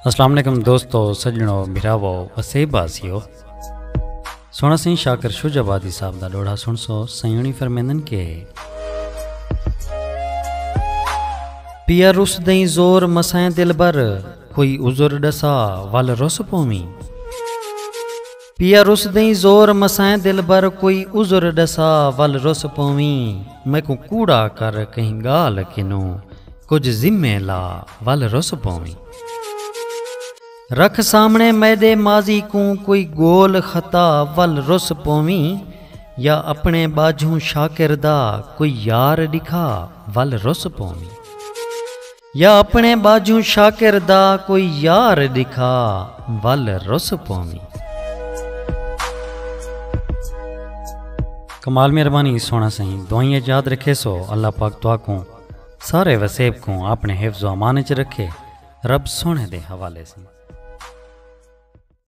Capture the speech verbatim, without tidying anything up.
السلام علیکم دوستو، سڄݨو، بھراوو، وسیب واسیو۔ سوہݨا سئیں شاکر شجاع آبادی صاحب دا ݙوہڑا سݨسو۔ سئیں ہوݨی فرمیندن کہ پیا رس دئیں زور مسائیں دلبر، کوئی عذر ݙسا ول رس پوویں۔ پیا رس دئیں زور مسائیں دلبر، کوئی عذر ݙسا ول رس پوویں۔ میکوں کوڑا کر کہیں ڳالھ کنوں، کجھ ذمے لا ول رس پوویں۔ رکھ سامݨے میݙے ماضی کوں کوئی ڳول خطا ول رس پوویں، یا اپݨے ٻاجھوں شاکر دا کوئی یار ݙکھا ول رس پوویں۔ یا اپݨے ٻاجھوں شاکر دا کوئی یار ݙکھا ول رس پوویں۔ کمال مہربانی سوہݨا سئیں، دعائیں اچ یاد رکھیسو۔ اللہ پاک تہاکوں سارے وسیب کوں اپݨے حفظ و امان اچ رکھے۔ رب سوہݨے دے حوالے سئیں۔